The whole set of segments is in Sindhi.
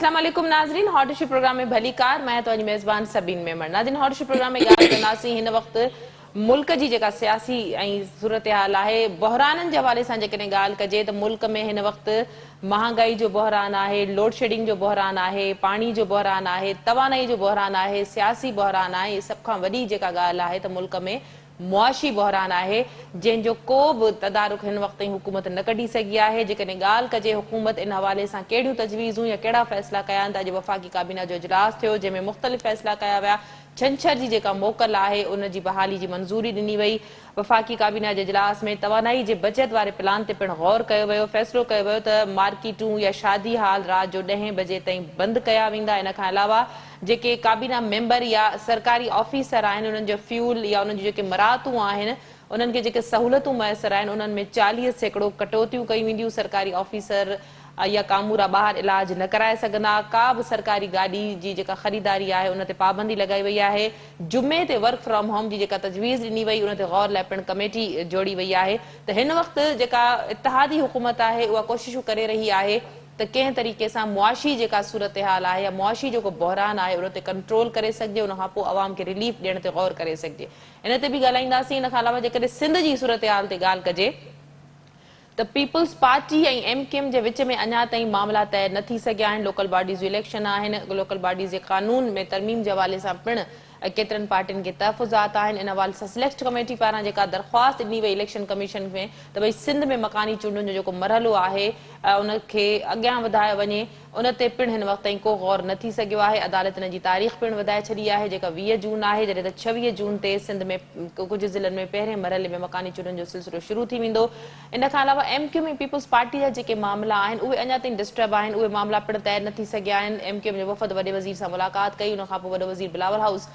السلام عليڪم ناظرين هاٽ اشو پروگرام ۾ ڀليڪار مان آهيان توهان جي ميزبان سبين ميمڻ ناظرين هاٽ اشو پروگرام ۾ ڳالهه ڪنداسين هن وقت ملڪ جي جيڪا سياسي ۽ صورتحال آهي بحرانن جي حوالي سان جيڪڏهن ڳالهه ڪجي ته ملڪ ۾ هن وقت مهانگائي جو بحران آهي لوڊشيڊنگ جو بحران آهي پاڻي جو بحران آهي توانائي جو بحران آهي سياسي بحران آهي سڀ کان وڏي جيڪا ڳالهه آهي ته ملڪ ۾ معاشي بحران آهي، جنهن جو ڪو به تدارڪ هن وقت تائين حڪومت نه ڪڍي سگهي آهي، جيڪڏهن ڳالهه ڪجي حڪومت ان حوالي سان ڪهڙيون تجويزون يا ڪهڙا فيصلا ڪيا آهن ته اڄ وفاقي ڪابينا جو اجلاس ٿيو جنهن ۾ مختلف فيصلا ڪيا ويا، ڇنڇر جي جيڪا موڪل آهي ان جي بحالي جي منظوري ڏني وئي، وفاقي ڪابينا جي اجلاس ۾ توانائي جي بچت واري پلان تي پڻ غور ڪيو ويو، فيصلو ڪيو ويو ته مارڪيٽون يا شادي هال رات جو ڏهين بجي تائين بند ڪيا ويندا، ان کان علاوه جيڪي ڪابينا ميمبر يا سرڪاري آفيسر آهن انهن جو فيول يا انهن جون جيڪي مراعتون آهن انهن کي جيڪي سهولتون ميسر آهن انهن ۾ 40% ڪٽوتيون ڪيون وينديون سرڪاري آفيسر يا ڪامورا ٻاهر علاج نه ڪرائي سگهندا ڪا به سرڪاري گاڏي جي جيڪا خريداري آهي ان تي پابندي لڳائي وئي آهي جمعي تي ورڪ فرام هوم جي جيڪا تجويز ڏني وئي ان تي غور لاء پڻ ڪميٽي جوڙي وئي آهي ته هن وقت جيڪا اتحادي حڪومت آهي اها ڪوششون ڪري رهي آهي ته ڪنهن طريقي سان معاشي جيڪا صورتحال آهي يا معاشي جيڪو بحران آهي ان تي ڪنٽرول ڪري سگهجي ان کان پوء عوام کي رليف ڏيڻ تي غور ڪري سگهجي ان تي به ڳالهائينداسين ان کان علاوه جيڪڏهن سنڌ جي صورتحال تي ڳالهه ڪجي ته peoples party ۽ M Q M جي وچ ۾ اڃا تائين معاملا طئي نه ٿي سگهيا آهن لوڪل باڊيز جون اليڪشن آهن لوڪل باڊيز جي قانون ۾ ترميم جي حوالي سان پڻ ڪيترن پارٽين کي تحفظات آهن ان حوالي سان سليڪٽ ڪميٽي پاران جيڪا درخواست ڏني وئي اليڪشن ڪميشن ۾ ته ڀئي سنڌ ۾ مڪاني چونڊن جو جيڪو مرحلو آهي ان کي اڳيان وڌايو وڃي ان تي پڻ هن وقت تائين ڪو غور نه ٿي سگهيو آهي عدالت ان جي تاريخ پڻ وڌائي ڇڏي آهي جيڪا 20 جون آهي جڏهن ته 26 جون تي سنڌ ۾ ڪجهه ضلعن ۾ پهرين مرحلي ۾ مڪاني چونڊن جو سلسلو شروع ٿي ويندو ان کان علاوه M Q M ۽ peoples party جا جيڪي معاملا آهن اهي اڃا تائين ڊسٽرب آهن اهي معاملا پڻ طئي نه ٿي سگهيا آهن ايم ڪيو ايم جو وفد وڏي وزير سان ملاقات ڪئي ان کان پوء وڏو وزير بلاول هائوس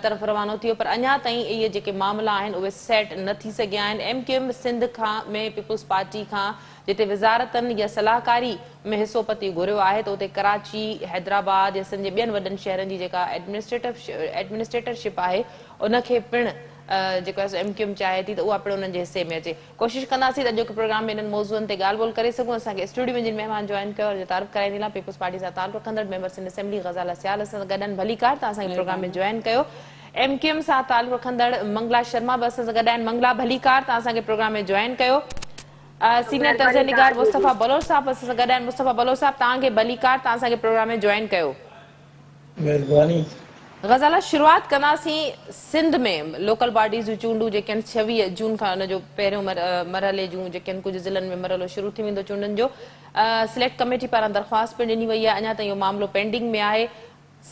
طرف روانو ٿيو پر اڃا تائين اهي جيڪي معاملا آهن اهي سيٽ نه ٿي سگهيا آهن ايم ڪيو ايم سنڌ کان ۾ پيپلز پارٽي کان جتي وزارتن يا صلاحڪاري ۾ حصو پتي گهريو آهي ته اتي ڪراچي، حيدرآباد يا سنڌ جي ٻين وڏن شهرن جي جيڪا ايڊمنسٽريٽرشپ آهي ان کي پڻ جيڪو آهي سو ايم ڪيو ايم چاهي ٿي ته اها پڻ انهن جي حصي ۾ اچي. ڪوشش ڪنداسين ته اڄوڪي پروگرام ۾ انهن موضوعن تي ڳالهه ٻولهه ڪري سگهون. اسان کي اسٽوڊيو ۾ جن مهمان جوائن ڪيو انهن جو تعارف ڪرائيندي هلان. پيپلز پارٽي سان تعلق رکندڙ ميمبر سنڌ اسيمبلي غزاله سيال اسان سان گڏ آهن. ڀليڪار توهان اسان کي پروگرام ۾ جوائن ڪيو. ايم ڪيو ايم سان تعلق رکندڙ منگلا شرما به اسان سان گڏ آهن. منگلا ڀليڪار توهان اسان کي پروگرام ۾ جوائن ڪيو. سينيئر تجزيه نگار مصطفيٰ بلوچ صاحب به اسان سان گڏ آهن. مصطفيٰ بلوچ صاحب توهان کي ڀليڪار توهان اسان کي پروگرام ۾ جوائن ڪيو. مهرباني. غزاله شروعات ڪنداسين سنڌ ۾ لوڪل باڊيز جون چونڊون جيڪي آهن 26 جون کان ان جو پهريون مرحلي جون جيڪي آهن ڪجهه ضلعن ۾ مرحلو شروع ٿي ويندو چونڊن جو سليڪٽ ڪميٽي پاران درخواست پڻ ڏني وئي آهي اڃا تائين اهو معاملو پينڊنگ ۾ آهي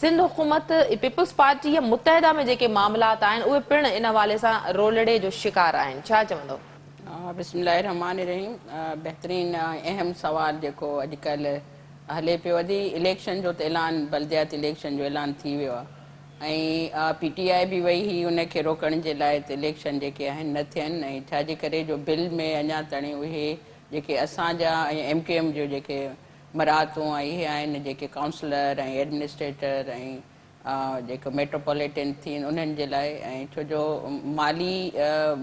سنڌ حڪومت پيپلز پارٽي يا متحده ۾ جيڪي معاملات آهن اهي پڻ ان حوالي سان رولڙي جو شڪار آهن ڇا چوندو؟ بسم الله الرحمٰن الرحيم بهترين ۽ اهم سوال جيڪو اڄڪلهه هلي پيو ادي اليڪشن جو ته اعلان بلدياتي اليڪشن جو اعلان ٿي ويو آهي ۽ پي ٽي آء به وئي هئي ان کي روڪڻ جي لاء ته اليڪشن جيڪي آهن نه ٿين ۽ ڇا جي ڪري جو بل ۾ اڃا تڻي اهي جيڪي اسان جا ۽ ايم ڪيو ايم جو جيڪي مراعتون ۽ اهي آهن جيڪي ڪائونسلر ۽ ايڊمنسٽريٽر ۽ جيڪو ميٽروپوليٽن ٿين انهن جي لاء ۽ ڇو جو مالي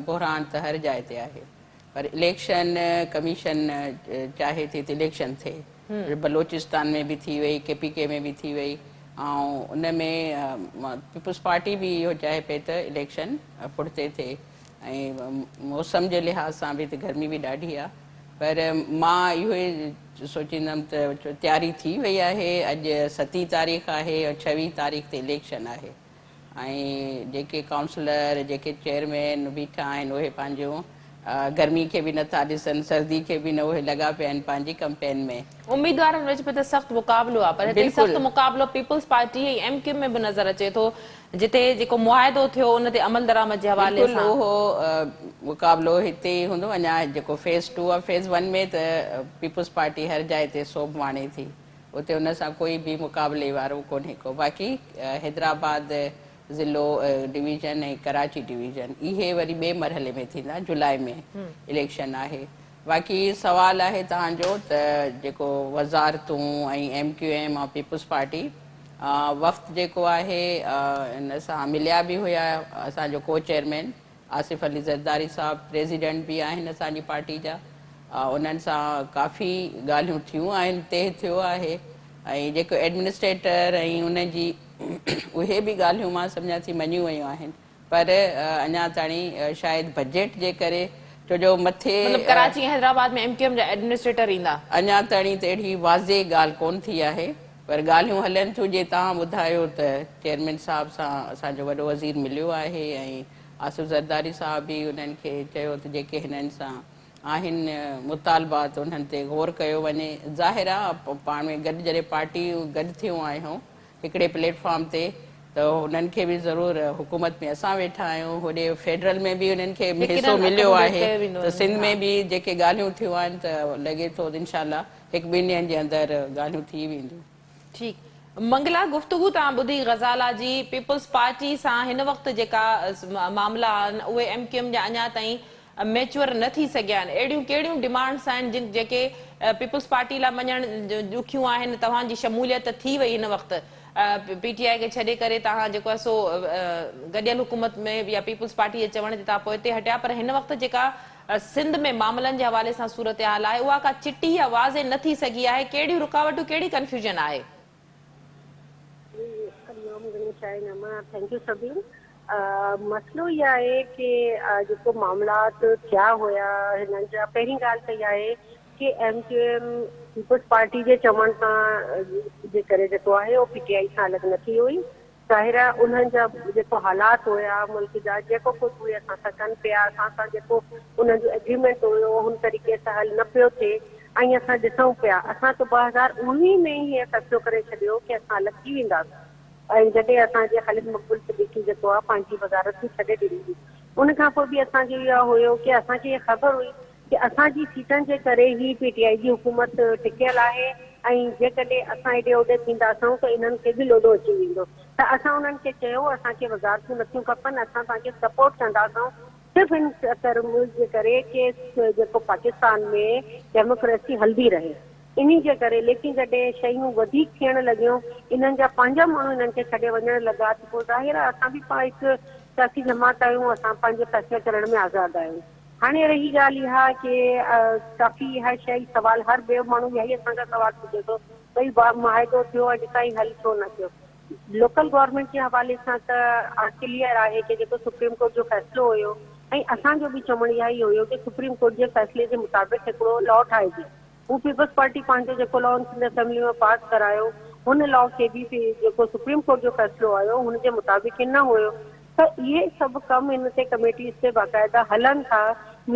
بحران ته هر جاء تي آهي پر اليڪشن ڪميشن چاهي ٿي ته اليڪشن ٿئي بلوچستان ۾ به ٿي وئي ڪي پي ڪي ۾ به ٿي وئي ۽ ان ۾ پيپلز پارٽي به اهو چاهي پئي ته اليڪشن پٺتي ٿئي ۽ موسم جي لحاظ سان به ته گرمي به ڏاڍي آهي پر مان اهو ئي سوچيندم ته تياري ٿي وئي آهي اڄ ستين تاريخ آهي ۽ ڇويهه تاريخ تي اليڪشن آهي ۽ جيڪي ڪائونسلر جيڪي چيئرمين بيٺا آهن اهي پنهنجون گرمي کي به نٿا ڏسن سردي کي به نه اهي لڳا پيا آهن پنهنجي ڪمپين ۾. اميدوارن وچ ۾ ته سخت مقابلو آهي پر هتي سخت مقابلو peoples party ۽ M Q M ۾ به نظر اچي ٿو جتي جيڪو معاهدو ٿيو ان تي عملدرآمد جي حوالي سان. بلڪل اهو مقابلو هتي ئي هوندو اڃا جيڪو فيز ٽو آهي فيز ون ۾ ته پيپلز پارٽي هر جاء تي سوڀ ماڻي ٿي اتي ان سان ڪوئي به مقابلي وارو ڪونهي ڪو باقي حيدرآباد ضلعو ڊويزن ۽ ڪراچي ڊويزن اهي وري ٻئي مرحلي ۾ ٿيندا جولاء ۾ اليڪشن آهي باقي سوال آهي توهان جو ته جيڪو وزارتون ۽ M Q M ۽ peoples party وفد جيڪو آهي ان سان مليا به هيا اسان جو ڪو چيئرمين آصف علي زرداري صاحب پريزيڊنٽ به آهن اسان جي پارٽي جا انهن سان ڪافي ڳالهيون ٿيون آهن طئي ٿيو آهي ۽ جيڪو ايڊمنسٽريٽر ۽ ان جي اهي به ڳالهيون مان سمجهان ٿي مڃيون ويون آهن پر اڃا تاڻي شايد بجيٽ جي ڪري ڇو جو مٿي. مطلب Karachi ۽ Hyderabad ۾ M Q M جا ايڊمنسٽريٽر ايندا. اڃا تاڻي ته اهڙي واضح ڳالهه ڪونه ٿي آهي پر ڳالهيون هلن ٿيون جي توهان ٻڌايو ته چيئرمين صاحب سان اسان جو وڏو وزير مليو آهي ۽ آصف زرداري صاحب به انهن کي چيو ته جيڪي هنن سان آهن مطالبا ته انهن تي غور ڪيو وڃي. ظاهر آ پاڻ ۾ گڏ جڏهن پارٽيون گڏ ٿيون آهيون هڪڙي پليٽ فارم تي ته هنن کي به ضرور حڪومت ۾ اسان ويٺا آهيون هوڏي فيڊرل ۾ به انهن کي حصو مليو آهي ته سنڌ ۾ به جيڪي ڳالهيون ٿيون آهن ته لڳي ٿو ته انشاء الله هڪ ٻن ڏينهن جي اندر ڳالهيون ٿي وينديون. ٺيڪ منگلا گفتگو توهان ٻڌي غزالا جي پيپلز پارٽي سان هن وقت جيڪا معاملا آهن اهي ايم ڪيو ايم جا اڃا تائين ميچوئر نه ٿي سگهيا آهن اهڙيون ڪهڙيون ڊمانڊس آهن جن جيڪي پيپلز پارٽي لاء مڃڻ ڏکيون آهن توهان جي شموليت ٿي وئي هن وقت پي ٽي آء کي ڇڏي ڪري توهان جيڪو آهي سو گڏيل حڪومت ۾ يا پيپلز پارٽي جي چوڻ تي توهان پوئتي هٽيا پر هن وقت جيڪا سنڌ ۾ معاملن جي حوالي سان صورتحال آهي اها ڪا چٽي يا واضح نه ٿي سگهي آهي ڪهڙيون رڪاوٽون ڪهڙي ڪنفيوژن آهي. Thank you Sabeen مسئلو اهو آهي ڪي جيڪو معاملات ٿيا هيا هنن جا پهرين ڳالهه ته اها آهي ڪي M Q M peoples party جي چوڻ سان جي ڪري جيڪو آهي اهو پي ٽي آئي سان الڳ نه ٿي هئي ظاهر آهي انهن جا جيڪو حالات هيا ملڪ جا جيڪو ڪجهه اهي اسان سان ڪن پيا اسان سان جيڪو انهن جو ايگريمينٽ هيو هن طريقي سان حل نه پيو ٿئي ۽ اسان ڏسون پيا اسان ته 2019 ۾ ئي هي فيصلو ڪري ڇڏيو ڪي اسان الڳ ٿي وينداسين. ۽ جڏهن اسان جي خالد مقبول صديقي جيڪو آهي پنهنجي وزارت به ڇڏي ڏني هئي ان کان پوء به اسان جو اهو هيو ڪي اسان کي اها خبر هئي ڪي اسان جي سيٽن جي ڪري هي پي ٽي آئي جي حڪومت ٽڪيل آهي ۽ جيڪڏهن اسان هيڏي هوڏي ٿينداسون ته انهن کي به لوڏو اچي ويندو ته اسان انهن کي چيو اسان کي وزارتون نٿيون کپن اسان توهان کي سپورٽ ڪنداسون صرف ان جي ڪري ڪي جيڪو پاڪستان ۾ ڊيموڪريسي هلندي رهي. انهي جي ڪري ليڪن جڏهن شيون وڌيڪ ٿيڻ لڳيون، انهن جا پنهنجا ماڻهو انهن کي ڇڏي وڃڻ لڳا ته پوء ظاهر آهي اسان به هڪ سياسي جماعت آهيون، اسان پنهنجي فيصلي ڪرڻ ۾ آزاد آهيون. هاڻي رهي ڳالهه اها ڪي ڪافي اها شيء سوال هر ٻيو ماڻهو اها ئي اسان کان سوال پڇي ٿو ڀئي معاهدو ٿيو اڄ تائين حل ڇو نه ٿيو؟ لوڪل گورنمينٽ جي حوالي سان ته ڪليئر آهي ڪي جيڪو سپريم ڪورٽ جو فيصلو هيو ۽ اسان جو به چوڻ اها ئي هيو ڪي سپريم ڪورٽ جي فيصلي جي مطابق هڪڙو لا ٺاهجي. هو پيپلز پارٽي پنهنجو جيڪو لا سنڌ اسيمبلي ۾ پاس ڪرايو هن لا کي به جيڪو سپريم ڪورٽ جو فيصلو آيو هن جي مطابق ئي نه هيو ته اهي سڀ ڪم ان تي ڪميٽيز تي باقاعده هلن ٿا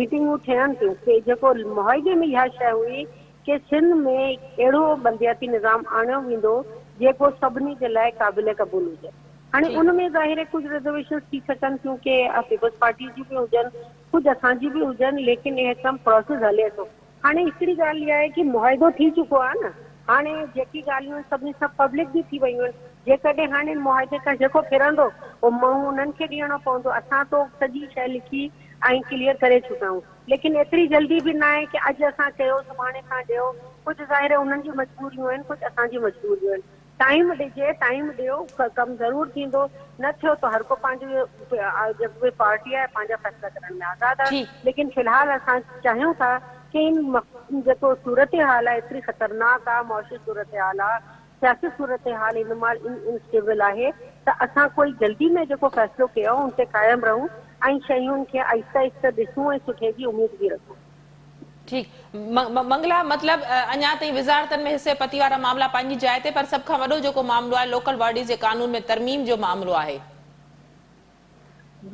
ميٽنگون ٿين ٿيون ڪي جيڪو معاهدي ۾ اها شيء هئي ڪي سنڌ ۾ اهڙو بلدياتي نظام آڻيو ويندو جيڪو سڀني جي لاء قابل قبول هجي هاڻي ان ۾ ظاهر آهي ڪجهه رزرويشنز ٿي سگهن ٿيون ڪي پيپلز پارٽي جون به هجن ڪجهه اسان جون به هجن ليڪن اهي ڪم پراسيس هلي ٿو. هاڻي هڪڙي ڳالهه اها آهي ڪي معاهدو ٿي چڪو آهي نه هاڻي جيڪي ڳالهيون آهن سڀني سان پبلڪ به ٿي ويون آهن جيڪڏهن هاڻي ان معاهدي کان جيڪو ڦرندو اهو منهن انهن کي ڏيڻو پوندو اسان تو سڄي شيء لکي ۽ ڪليئر ڪري چڪا آهيون ليڪن ايتري جلدي به ناهي ڪي اڄ اسان چيو سڀاڻي کان ڏيو ڪجهه ظاهر آهي انهن جون مجبوريون آهن ڪجهه اسان جون مجبوريون آهن ٽائيم ڏجي ٽائيم ڏيو ڪم ضرور ٿيندو نه ٿيو ته هر ڪو پنهنجو جيڪو به پارٽي آهي پنهنجا فيصلا ڪرڻ ۾ آزاد آهي ليڪن في الحال اسان چاهيون ٿا ڪي ان جيڪو صورتحال آهي ايتري خطرناڪ آهي معاشي صورتحال آهي سياسي صورتحال هن مهل انسٽيبل آهي ته اسان ڪوئي جلدي ۾ جيڪو فيصلو ڪيو آهي ان تي قائم رهون ۽ شين کي آهستي آهستي ڏسون ۽ سٺي جي اميد به رکون. ٺيڪ منگلا مطلب اڃا تائين وزارتن ۾ حصي پتي وارا معاملا پنهنجي جاء تي پر سڀ کان وڏو جيڪو معاملو آهي لوڪل باڊيز جي قانون ۾ ترميم جو معاملو آهي.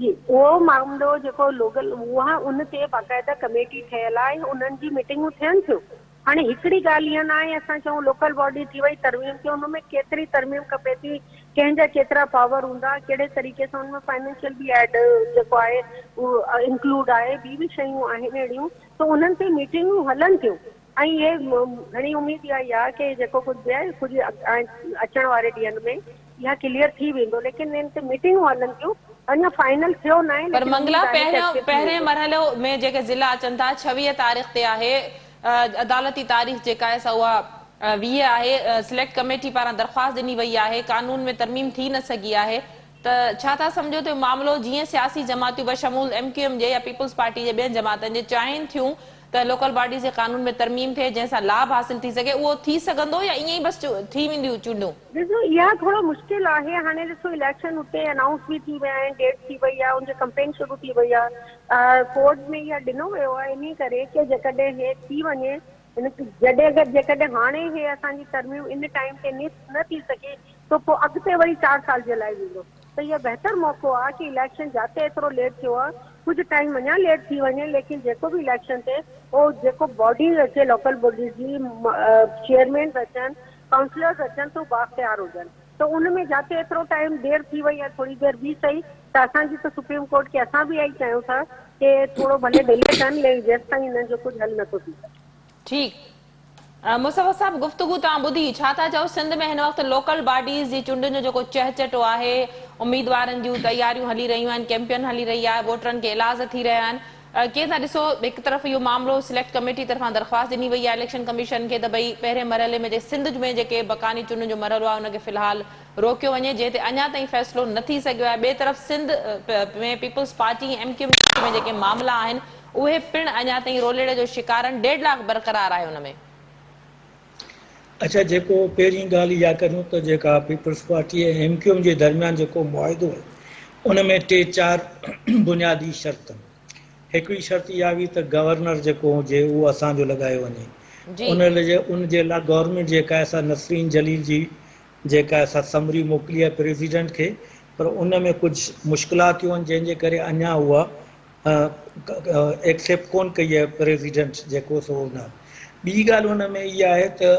جي اهو معاملو جيڪو لوگل اها ان تي باقاعده ڪميٽي ٺهيل آهي انهن جي ميٽنگون ٿين ٿيون هاڻي هڪڙي ڳالهه اها ناهي اسان چئون لوڪل باڊي ٿي وئي ترميم ٿي ان ۾ ڪيتري ترميم کپي ٿي ڪنهن جا ڪيترا پاور هوندا ڪهڙي طريقي سان ان ۾ فائنينشل به ايڊ جيڪو آهي اهو انڪلوڊ آهي ٻي به شيون آهن اهڙيون ته انهن تي ميٽنگون هلن ٿيون ۽ اهي گهڻي اميد اها ئي آهي ڪي جيڪو ڪجهه به آهي ڪجهه اچڻ واري ڏينهن ۾ اها ڪليئر ٿي ويندو ليڪن ان تي ميٽنگون هلن ٿيون اڃا فائنل ٿيو ناهي پر ليڪن منگلا اميد آهي ڪي پهريون اڳتي ٿي پهرين ويندو. مرحلو ۾ جيڪي ضلعا اچن ٿا 26 تاريخ تي آهي عدالتي تاريخ جيڪا آهي سا اها 20 آهي، سليڪٽ ڪميٽي پاران درخواست ڏني وئي آهي، قانون ۾ ترميم ٿي نه سگهي آهي، ته ڇا ٿا سمجهو ته اهو معاملو جيئن سياسي جماعتيون بشمول ايم ڪيو ايم جي يا پيپلز پارٽي جي ٻين جماعتن جي چاهين ٿيون ته لوڪل باڊيز جي قانون ۾ ترميم ٿئي جنهن سان لاڀ حاصل ٿي سگهي اهو ٿي سگهندو يا ائين ئي بس ٿي وينديون چونڊون؟ ڏسو اها ٿورو مشڪل آهي هاڻي ڏسو اليڪشن اتي انائونس به ٿي ويا آهن ڊيٽ ٿي وئي آهي ان جي ڪمپين شروع ٿي وئي آهي ڪورٽ ۾ اها ڏنو ويو آهي انهي ڪري ڪي جيڪڏهن هي ٿي وڃي جڏهن اگر جيڪڏهن هاڻي هي اسان جي ترميم ان ٽائيم تي نه ٿي سگهي ته پوء اڳتي وري چار سال جي لاء ويندو ته اهو بهتر موقعو آهي ڪي اليڪشن جاتي ايترو ليٽ ٿيو آهي ڪجهه ٽائيم اڃا ليٽ ٿي وڃي ليڪن جيڪو به اليڪشن ٿئي اهو جيڪو باڊي اچي لوڪل باڊي جي چيئرمينز اچن ڪائونسلرز اچن ته هو بااختيار هجن ته ان ۾ جاتي ايترو ٽائيم دير ٿي وئي آهي ٿوري دير ٻي سهي ته اسان جي ته سپريم ڪورٽ کي اسان به اها ئي چاهيون ٿا ڪي ٿورو ڀلي ڊلي ڪن ليڪن جيستائين انهن جو ڪجهه حل نٿو ٿي سگهي. ٺيڪ مصور صاحب گفتگو توهان ٻڌي ڇا ٿا چئو سنڌ ۾ هن وقت لوڪل باڊيز جي چونڊن جو جيڪو چهچٽو آهي اميدوارن جون تياريون هلي رهيون آهن ڪيمپين هلي رهي آهي ووٽرن کي ايلاز ٿي رهيا آهن ڪيئن ٿا ڏسو هڪ طرف اهو معاملو سليڪٽ ڪميٽي طرفان درخواست ڏني وئي آهي اليڪشن ڪميشن کي ته ڀئي پهرين مرحلي ۾ جيڪي سنڌ ۾ جيڪي مڪاني چونڊن جو مرحلو آهي ان کي في الحال روڪيو وڃي جنهن تي اڃا تائين فيصلو نه ٿي سگهيو آهي ٻئي طرف Sindh ۾ peoples party ۽ M Q M ۾ جيڪي معاملا آهن اهي پڻ اڃا تائين رولڙي جو شڪار آهن ڊيڊ لاڪ برقرار آهي ان ۾. اڇا جيڪو پهرين ڳالهه اها ڪريون ته جيڪا peoples party ۽ M Q M جي درميان جيڪو معاهدو آهي ان ۾ ٽي چار بنيادي شرط آهن. هڪڙي شرط اها هئي ته گورنر جيڪو هجي اهو اسان جو لڳايو وڃي. ان ان جي لاء گورنمينٽ جيڪا آهي سا نسرين جليل جي جيڪا آهي سا سمري موڪلي آهي پريزيڊنٽ کي پر ان ۾ ڪجهه مشڪلاتيون آهن جنهن جي ڪري اڃا اها ايڪسيپٽ ڪون ڪئي آهي پريزيڊنٽ جيڪو سو نه ٻي ڳالهه ان ۾ اها آهي ته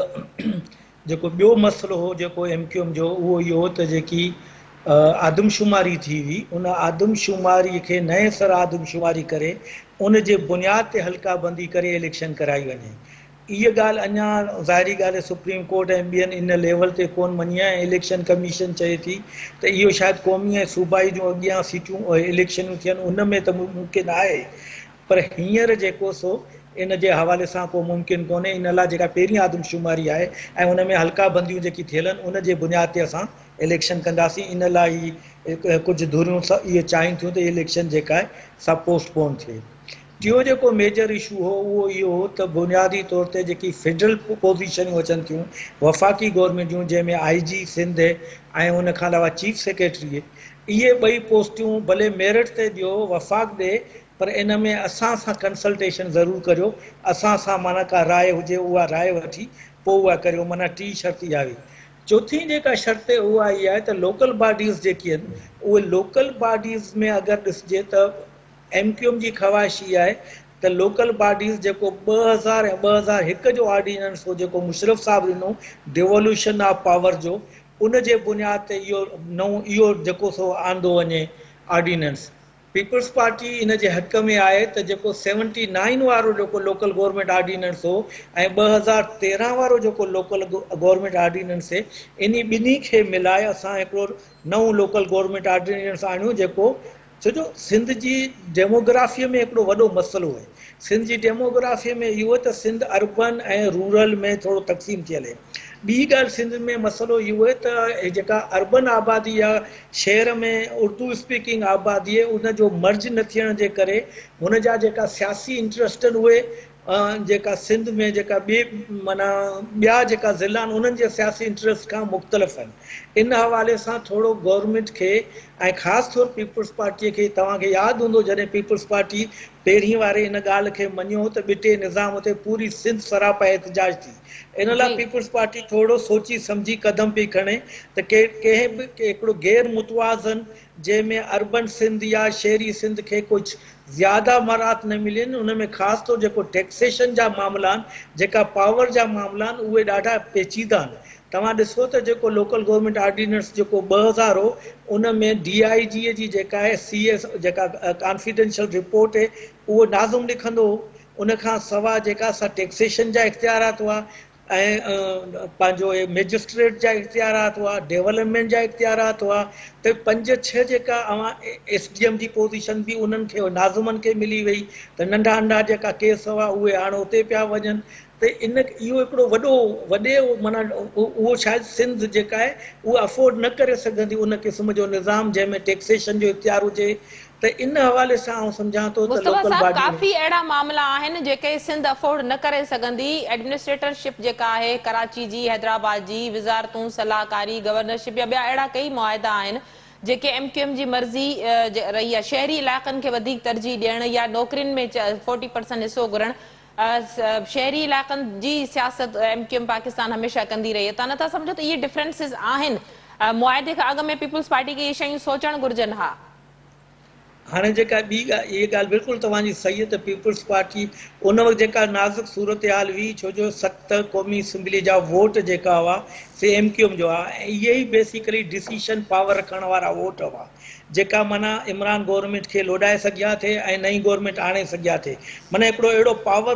جيڪو ٻيو مسئلو هو جيڪو ايم ڪيو ايم جو اهو اهو هو ته جيڪي آدمشماري ٿي هئي ان آدمشماري کي نئين سر آدمشماري ڪري ان جي بنياد تي حلقه بندي ڪري اليڪشن ڪرائي وڃي اها ڳالهه اڃا ظاهري ڳالهه آهي سپريم ڪورٽ ۽ ٻين ان ليول تي ڪونه مڃي آهي ۽ اليڪشن ڪميشن چئي ٿي ته اهو شايد قومي ۽ صوبائي جون اڳيان سيٽون اليڪشنون ٿين ان ۾ ته ممڪن آهي پر هينئر جيڪو سو ان جي حوالي سان ڪو ممڪن ڪونهي ان لاء جيڪا پهرين آدمشماري آهي ۽ ان ۾ حلقا بنديون جيڪي ٿيل آهن ان جي بنياد تي اسان اليڪشن ڪنداسين ان لاء هي ڪجهه ڌريون اهي چاهين ٿيون ته اليڪشن جيڪا آهي سا پوسٽ پون ٿئي. ٽيون جيڪو ميجر اشو هو اهو اهو هو ته بنيادي طور تي جيڪي فيڊرل پوزيشنون اچن ٿيون وفاقي گورنمينٽ جون جنهن ۾ آئي جي سنڌ ۽ ان کان علاوه چيف سيڪريٽري اهي ٻئي پوسٽيون ڀلي ميرٽ تي ڏيو وفاق ڏي پر ان ۾ اسان سان ڪنسلٽيشن ضرور ڪريو اسان سان معنيٰ ڪا راء هجي اها راء وٺي پوء اها ڪريو معنيٰ ٽي شرط اها هئي. چوٿين جيڪا شرط اها اها آهي ته لوڪل باڊيز جيڪي آهن اهي لوڪل باڊيز ۾ اگر ڏسجي ته ايم ڪيو ايم جي خواهش اها آهي ته لوڪل باڊيز جيڪو 2000 ۽ 2001 جو آرڊيننس هو جيڪو مشرف صاحب ڏنو ڊيوولوشن آف پاور جو ان جي بنياد تي اهو نئون اهو جيڪو سو آندو وڃي آرڊيننس. پيپلز پارٽي ان جي حق ۾ آهي ته جيڪو سيونٽي نائين وارو جيڪو لوڪل گورنمينٽ آرڊيننس هو ۽ 2013 وارو جيڪو لوڪل گورنمينٽ آرڊيننس هي انهي ٻنهي کي ملائي اسان هڪڙو نئون لوڪل گورنمينٽ آرڊيننس آڻيون جيڪو ڇو جو سنڌ جي ڊيموگرافيء ۾ هڪڙو وڏو مسئلو آهي. سنڌ جي ڊيموگرافيء ۾ اهو آهي ته سنڌ اربن ۽ رورل ۾ ٿورو تقسيم ٿيل آهي. ٻي ڳالهه سنڌ ۾ مسئلو اهو آهي ته جيڪا اربن آبادي يا شهر ۾ اردو اسپيڪنگ آبادي آهي ان جو مرج نه ٿيڻ جي ڪري هن جا جيڪا سياسي انٽرسٽ آهن اهي جيڪا سنڌ ۾ جيڪا ٻي معنيٰ ٻيا جيڪا ضلعا آهن انهن جي سياسي انٽرسٽ کان مختلف آهن ان حوالي سان ٿورو گورنمينٽ کي ۽ خاص طور پيپلز پارٽي کي توهان کي ياد هوندو جڏهن پيپلز پارٽي پهرين واري ان ڳالهه کي مڃيو ته ٻٽي نظام تي پوري سنڌ سراپا احتجاج ٿي ان لاء پيپلز پارٽي ٿورو سوچي سمجهي قدم پئي کڻي ته ڪنهن به هڪڙو غير متوازن جنهن ۾ اربن سنڌ يا شهري سنڌ کي ڪجهه زياده مراعات نه ملين، ان ۾ خاص طور جيڪو ٽيڪسيشن جا معاملا آهن، جيڪا پاور جا معاملا آهن، اهي ڏاڍا پيچيده آهن. توهان ڏسو ته جيڪو لوڪل گورنمينٽ آرڊيننس جيڪو 2000 هو، ان ۾ ڊي I جي جي جيڪا آهي سي ايس جيڪا ڪانفيڊنشل رپورٽ اهو ناظم لکندو هو، ان کان سوا جيڪا سا ٽيڪسيشن جا اختيارات هئا، ۽ پنهنجو مئجسٽريٽ جا اختيارات هئا، ڊيولپمينٽ جا اختيارات هئا ته پنج ڇهه جيڪا اوهان ايس ڊي ايم جي پوزيشن به انهن کي ناظمن کي ملي وئي ته ننڍا ننڍا جيڪا ڪيس هئا اهي هاڻ اتي پيا وڃن ته ان اهو هڪڙو وڏو وڏي معنيٰ اهو شايد سنڌ جيڪا آهي اهو افورڊ نه ڪري سگهندي ان قسم جو نظام جنهن ۾ ٽيڪسيشن جو اختيار هجي ته ان حوالي سان آئون سمجهان ٿو ته مصطفيٰ لوڪل صاحب باڊي ۾. ڪافي اهڙا معاملا آهن جيڪي سنڌ افورڊ نه ڪري سگهندي، ايڊمنسٽريٽر شپ جيڪا آهي ڪراچي جي، حيدرآباد جي، وزارتون، صلاحڪاري، گورنرشپ يا ٻيا اهڙا ڪيئي معاهدا آهن جيڪي ايم ڪيو ايم جي مرضي رهي آهي، شهري علائقن کي وڌيڪ ترجيح ڏيڻ يا نوڪرين ۾ فورٽي پرسنٽ حصو گهرڻ شهري علائقن جي سياست ايم ڪيو ايم پاڪستان هميشه ڪندي رهي آهي، توهان نٿا سمجهو ته اهي ڊفرنسز آهن، معاهدي کان اڳ ۾ پيپلز پارٽي کي اهي شيون سوچڻ گهرجن ها. هاڻي جيڪا ٻي ڳالهه، اها ڳالهه بلڪل توهان جي صحيح ته پيپلز پارٽي ان وقت جيڪا نازڪ صورتحال هئي ڇو جو ست قومي اسيمبلي جا ووٽ جيڪا هئا سي ايم ڪيو ايم جو هئا ۽ اهي ئي بيسيڪلي ڊسيشن پاور رکڻ وارا ووٽ هئا جيڪا معنيٰ عمران گورنمينٽ کي لوڏائي سگهيا ٿي ۽ نئين گورنمينٽ آڻي سگهيا ٿي معنيٰ هڪڙو اهڙو پاور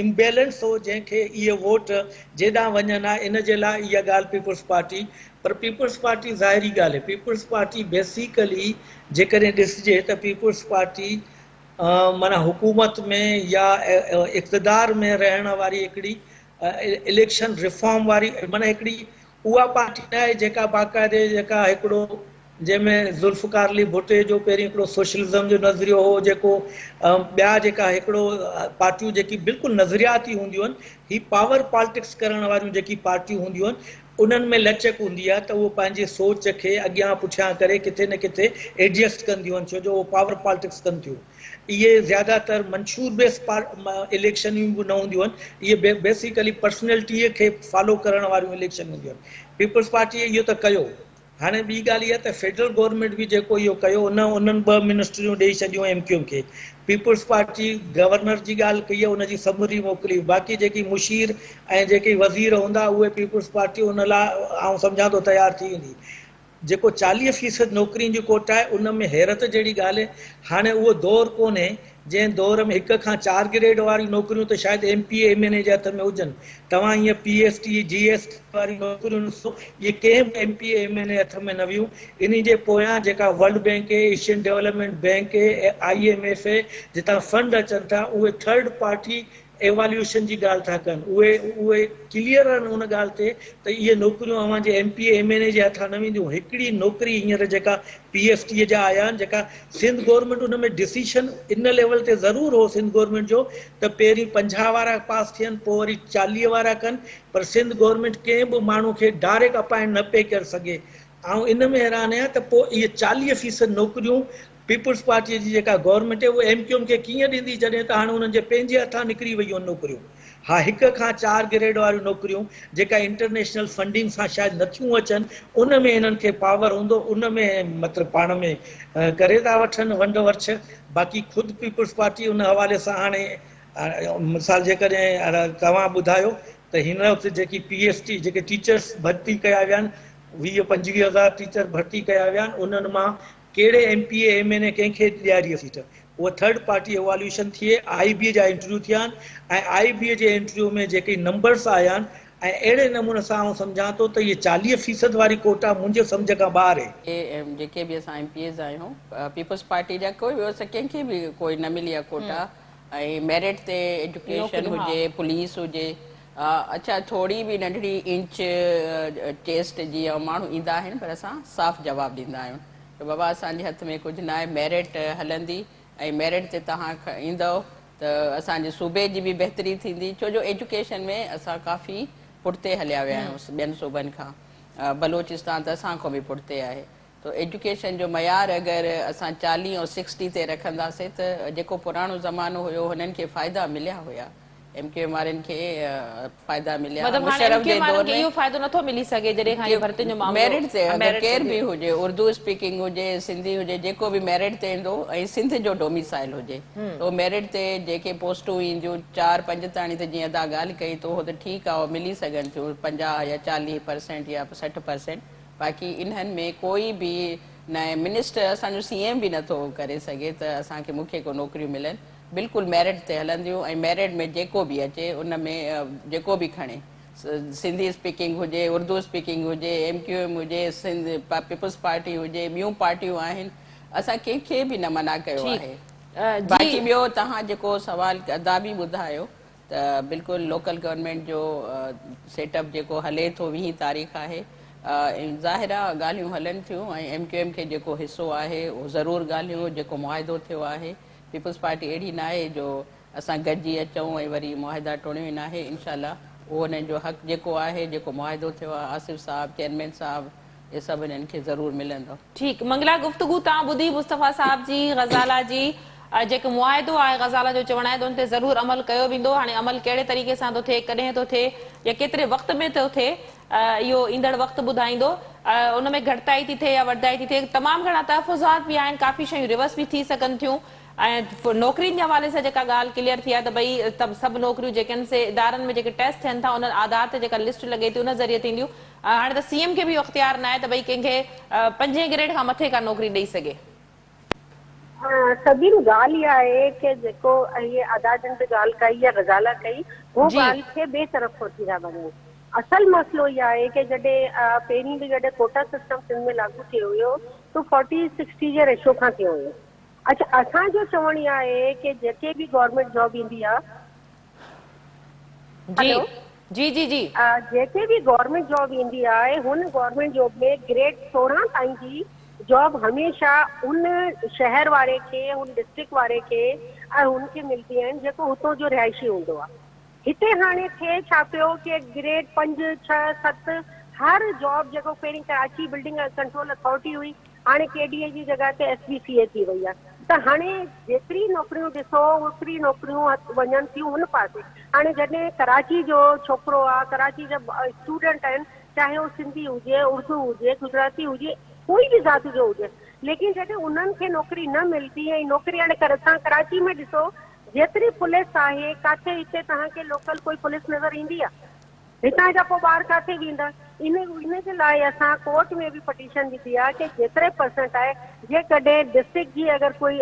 امبيلنس هو جنهن کي اهي ووٽ جيڏانهن وڃن ها ان جي لاء اها ڳالهه پيپلز پارٽي پر پيپلز پارٽي ظاهري ڳالهه آهي پيپلز پارٽي بيسيڪلي جيڪڏهن ڏسجي ته پيپلز پارٽي معنيٰ حڪومت ۾ يا اقتدار ۾ رهڻ واري هڪڙي اليڪشن ريفارم واري معنيٰ هڪڙي اها پارٽي نه آهي جيڪا باقاعدي جيڪا هڪڙو جنهن ۾ ذوالفقار علي ڀٽي جو پهرين هڪڙو سوشلزم جو نظريو هو جيڪو ٻيا جيڪا هڪڙو پارٽيون جيڪي بلڪل نظرياتي هونديون آهن هي پاور پالٽڪس ڪرڻ واريون جيڪي پارٽيون هونديون آهن انهن ۾ لچڪ هوندي آهي ته اهو پنهنجي سوچ کي اڳيان پٺيان ڪري ڪٿي نه ڪٿي ايڊجسٽ ڪنديون آهن ڇو جو اهو پاور پالٽڪس ڪن ٿيون. اهي زياده تر منشور بيس اليڪشنيون به نه هونديون آهن اهي بيسيڪلي پرسنلٽيء کي فالو ڪرڻ واريون اليڪشن هونديون آهن. پيپلز پارٽيء اهو ته ڪيو. هاڻي ٻي ڳالهه اها ته فيڊرل گورنمينٽ به جيڪو اهو ڪيو ان انهن ٻه منسٽريون ڏئي ڇڏيون ايم ڪيو ايم کي. پيپلز پارٽي گورنر جي ڳالهه ڪئي ان جي سمري موڪلي باقي جيڪي مشير ۽ جيڪي وزير هوندا اهي پيپلز پارٽي ان لاء آئون سمجهان ٿو تيار ٿي ويندي. جيڪو 40% نوڪرين جي ڪوٽا آهي ان ۾ حيرت جهڙي ڳالهه هاڻي اهو دور ڪونهي جنهن دور ۾ هڪ کان چار گريڊ واريون نوڪريون ته شايد ايم پي اي ايم اين اي جي هٿ ۾ هجن. توهان هيئن پي ايس ٽي، جي ايس ٽي واريون نوڪريون ڏسو، اهي ڪنهن به ايم پي اي ايم اين اي هٿ ۾ نه ويون. انهي جي پويان جيڪا ورلڊ بئنڪ اهي، ايشين ڊولپمينٽ بئنڪ اهي، I M F اهي، جتان فنڊ اچن ٿا، اهي ٿرڊ پارٽي ايواليوشن جي ڳالهه ٿا ڪن. اهي اهي ڪليئر آهن ان ڳالهه تي ته اهي نوڪريون اوهان جي ايم پي اي ايم اين اي جي هٿان نه وينديون. هڪڙي نوڪري هينئر جيڪا پي ايس ٽي جا آيا آهن جيڪا سنڌ گورنمينٽ ان ۾ ڊسيشن ان ليول تي ضرور هو سنڌ گورنمينٽ جو ته پهرين 50 وارا پاس ٿين پوء وري 40 وارا ڪن پر سنڌ گورنمينٽ ڪنهن به ماڻهو کي ڊائريڪٽ اپائنٽ نه پئي ڪري سگهي. آئون ان ۾ حيران آهيان ته پوء اهي 40% نوڪريون پيپلز پارٽيء جي جيڪا گورنمينٽ اهو ايم ڪيو ايم کي ڪيئن ڏيندي جڏهن ته هاڻي انهن جي پنهنجي هٿان نڪري ويون آهن نوڪريون. ها هڪ کان چار گريڊ واريون نوڪريون جيڪا انٽرنيشنل فنڊنگ سان شايد نٿيون اچن ان ۾ هنن کي پاور هوندو ان ۾ مطلب پاڻ ۾ ڪري ٿا وٺن ونڊ ورڇ باقي خود پيپلز پارٽي ان حوالي سان هاڻي مثال جيڪڏهن توهان ٻڌايو ته هن وقت جيڪي پي ايس ٽي جيڪي ٽيچرس ڀرتي ڪيا ويا آهن 20 25 هزار ٽيچر ڀرتي ڪيا ويا آهن انهن مان ڪهڙي ايم پي اي ايم اين اي ڪنهن کي ڏياري سيٽ اها ٿرڊ پارٽي ايواليوشن ٿئي آء بي جا انٽرويو ٿيا آهن ۽ آء بي جي انٽرويو ۾ جيڪي نمبرس آيا آهن ۽ اهڙي نموني سان آئون سمجهان ٿو ته اهي 40% واري ڪوٽا منهنجي سمجهه کان ٻاهر آهي. جيڪي به اسان ايم پي ايز آهيون پيپلز پارٽي جا ڪوئي به اسان ڪنهن کي به ڪوئي نه ملي آهي ڪوٽا ۽ ميرٽ تي ايجوڪيشن هجي پوليس هجي اڇا ٿوري به ننڍڙي انچ چيسٽ جي ماڻهو ايندا آهن پر اسان صاف جواب ڏيندا آهيون ته بابا اسان جي هٿ ۾ ڪجهه ناهي ميرٽ هلندي ۽ ميرٽ تي توهان ايندؤ ته اسان جي صوبي جي به بهتري ٿيندي ڇو جو ايجوڪيشن ۾ اسان ڪافي پٺتي هليا ويا آهيون ٻين صوبن کان بلوچستان ته اسان کان به پٺتي آهي ته ايجوڪيشن جو معيار اگر اسان 40 ۽ 60 تي رکنداسين ته جيڪو پراڻو زمانو هيو هنن کي فائدا مليا هيا ايم ڪيو ايم وارن کي فائدا مليا مطلب هاڻي ايم مشرف ڪيو جي ايم وارن دور کي ۾ اهو فائدو نٿو ملي سگهي جڏهن کان هي ڀرتين جو معاملو ميرٽ تي اگر ميرٽ تي ڪير ٿئي به هجي اردو اسپيڪنگ هجي سنڌي هجي جيڪو به ميرٽ تي ايندو ۽ سنڌ جو ڊوميسائل هجي ته ميرٽ تي جيڪي پوسٽون اينديون 4 5 تاڻي ته جيئن ادا ڳالهه ڪئي ته اهو ته ٺيڪ آهي ملي سگهن ٿيون 50 يا 40 پرسينٽ يا 60 پرسينٽ باقي انهن ۾ ڪوئي به نه منسٽر اسان جو سي ايم به نٿو ڪري سگهي ته اسان کي مون کي ڪو نوڪريون ملن بلڪل ميرٽ تي هلنديون ۽ ميرٽ ۾ جيڪو به اچي ان ۾ جيڪو به کڻي سنڌي اسپيڪنگ هجي، اردو اسپيڪنگ هجي، ايم ڪيو ايم هجي، سنڌ پيپلز پارٽي هجي، ٻيون پارٽيون آهن، اسان ڪنهن کي به نه منع ڪيو آهي. باقي ٻيو توهان جيڪو سوال ادا به ٻڌايو ته بلڪل لوڪل گورنمينٽ جو سيٽ اپ جيڪو هلي ٿو ويهين تاريخ آهي ظاهر آ ڳالهيون هلن ٿيون ۽ ايم ڪيو ايم کي جيڪو حصو آهي اهو ضرور ڳالهيون جيڪو معاهدو ٿيو آهي پيپلز پارٽي اهڙي ناهي جو اسان گڏجي اچون ۽ وري معاهدا ٽوڙيون ئي ناهي انشاء الله اهو انهن جو حق جيڪو آهي جيڪو معاهدو ٿيو آهي آصف صاحب چيئرمين صاحب اهي سڀ انهن کي ضرور ملندو. ٺيڪ منگلا گفتگو تان ٻڌي مصطفيٰ صاحب جي غزالا جي جيڪو معاهدو آهي غزالا جو چوڻ آهي ته ان تي ضرور عمل ڪيو ويندو هاڻي عمل ڪهڙي طريقي سان ٿو ٿئي ڪڏهن ٿو ٿئي يا ڪيتري وقت ۾ ٿو ٿئي اهو ايندڙ وقت ٻڌائيندو ان ۾ گهٽتائي ٿي ٿئي يا وڌائي ٿي ٿئي تمام گهڻا تحفظات به آهن ڪافي شيون ريورس به ٿي سگهن ٿيون ۽ نوڪرين جي حوالي سان جيڪا ڳالهه ڪليئر ٿي آهي ته ڀئي سڀ نوڪريون جيڪي آهن سي ادارن ۾ جيڪي ٽيسٽ ٿين ٿا انهن آڌار تي جيڪا لسٽ لڳي ٿي ان ذريعي ٿينديون هاڻي ته سي ايم کي به اهو اختيار ناهي ته ڀئي ڪنهن کي پنجين گريڊ کان مٿي ڪا نوڪري ڏئي سگهي. سبين ڳالهه اها آهي ڪه جيڪو اهي ادا جن به ڳالهه ڪئي يا غزاله ڪئي هو ڳالهه کي ٻئي طرف ٿي ٿا وڃن اصل مسئلو اها آهي ڪه جڏهن پهرين به جڏهن ڪوٽا سسٽم سنڌ ۾ لاڳو ٿيو هيو ته فورٽي سڪسٽي جي ريشو کان ٿيو هيو اڇا اسان جو چوڻ اها آهي ڪه جيڪي به گورنمينٽ جاب ايندي آهي جي جي جي جي. جيڪي به گورنمينٽ جاب ايندي آهي هن گورنمينٽ جاب ۾ گريڊ 16 تائين جي جاب هميشه ان شهر واري کي هن ڊسٽرڪٽ واري کي ۽ هن کي ملدي آهن جيڪو هتو جو رهائشي هوندو آهي هتي هاڻي ٿئي ڇا پيو ڪي گريڊ 5 6 7 هر جاب جيڪو پهرين ڪراچي بلڊنگ ڪنٽرول اٿارٽي هئي هاڻي ڪي ڊي اي جي جڳهه تي ايس بي سي اي ٿي وئي آهي ته هاڻي جيتري نوڪريون ڏسو اوتري نوڪريون وڃن ٿيون هن پاسي هاڻي جڏهن ڪراچي جو ڇوڪرو آ ڪراچي جا اسٽوڊنٽ آهن چاهي هو سنڌي هجي اردو هجي گجراتي هجي ڪوئي به ذات جو هجي ليڪن جڏهن انهن کي نوڪري نه ملدي ۽ نوڪري هاڻي توهان ڪراچي ۾ ڏسو جيتري پوليس آهي ڪاٿي هتي توهان کي لوڪل ڪوئي پوليس نظر ايندي آ هتان جا پوء ٻار ڪاٿي ويندا؟ ان ان جي لاء اسان ڪورٽ ۾ به پٽيشن وڌي آهي ڪي جيتري پرسنٽ آهي جيڪڏهن ڊسٽرڪٽ جي اگر ڪوئي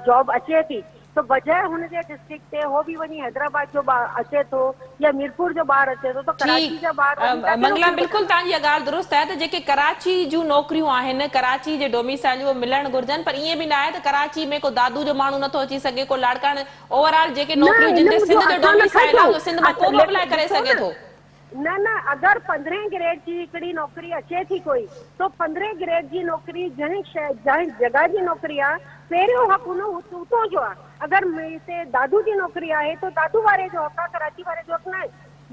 جاب اچي ٿي ته بجاء هن جي ڊسٽرڪٽ تي هو به وڃي حيدرآباد جو ٻار اچي ٿو يا ميرپور جو ٻار اچي ٿو ته ڪراچي جا ٻار وڃي ٺيڪ ڪاٿي منگلا نوڪريون بلڪل ڪندا؟ توهان جي اها ڳالهه درست آهي ته جيڪي ڪراچي جون نوڪريون آهن ڪراچي جي ڊوميسائل جون اهي ملڻ گهرجن پر ائين به نه آهي ته ڪراچي ۾ ڪو دادو جو ماڻهو نٿو اچي سگهي ڪو لاڙڪاڻي اوور آل جيڪي نه نوڪريون ان جن تي جو سنڌ جو اسان نٿا ڊوميسائل آهي چئون اهو سنڌ مان ڪو به اپلاء ڪري ڏسو سگهي نه ٿو. نه نه اگر پندرهين گريڊ جي هڪڙي نوڪري اچي ٿي ڪوئي تو پندرهين گريڊ جي نوڪري جنهن شهر جنهن جڳهه جي نوڪري آ پهريون حق ان اتون جو آ اگر هتي دادو جي نوڪري آهي تو دادو واري جو حق آ ڪراچي واري جو حق ناهي